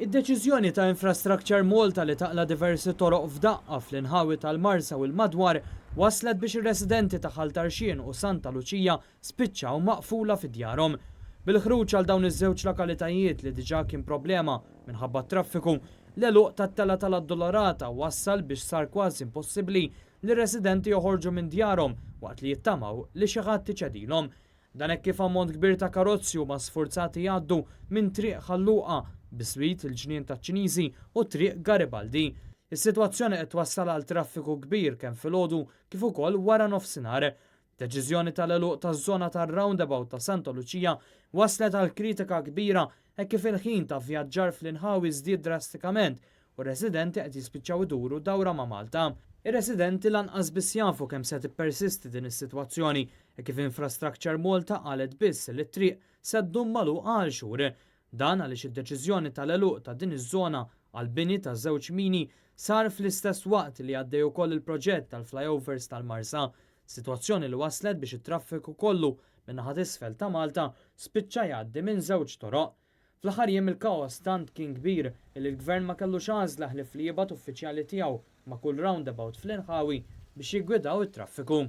Id-deċiżjoni ta' Infrastructure Malta li taqla' diversi toroq f'daqqa fl-inħawi tal-Marsa u l-madwar waslet biex ir-residenti ta' Ħal Tarxien u Santa Luċija spiċċaw maqfula fi djarhom. Bil-ħruġ għal dawn iż-żewġ lokalitajiet li diġà kien problema minħabba t-traffiku, l-għeluq tat-Telgħa tal-Addolorata wassal biex sar kważi impossibbli li r-residenti joħorġu minn djarhom waqt li jittamaw li xi ħadd iċedilhom. Dan hekk kif ammont kbir ta' karozzi huma sfurzati jgħaddu minn Triq Ħal Luqa, biswit il-Ġnien taċ-Ċiniżi u Triq Garibaldi. Is-sitwazzjoni qed twassal għal traffiku kbir kemm filgħodu kif ukoll wara nofsinhar. Deċiżjoni tal-għeluq taż-żona tar-roundabout ta' Santa Luċija wasslet għal kritika kbira hekk kif il-ħin ta' vjaġġar fl-inħawi żdied drastikament u r-residenti qed jispiċċaw iduru dawra ma' Malta. Ir-residenti lanqas biss jafu kemm se tippersisti din is-sitwazzjoni hekk kif Infrastructure Malta qalet biss li t-triq se ddum magħluqa għal xhur. Dan għaliex id-deċiżjoni tal-għeluq ta' din iż-żona għall-bini ta' żewġ mini sar fl-istess waqt li għaddej ukoll il-proġett tal-flyovers tal-Marsa, sitwazzjoni li wasslet biex it-traffiku kollu min-naħa t'isfel ta' Malta spiċċa jgħaddi minn żewġ toroq. Fl-aħħar jiem il-kaos tant kien kbir illi l-Gvern ma kellux għażla ħlief li jibgħat uffiċjali tiegħu ma' kull roundabout fl-inħawi biex jiggwidaw it-traffiku.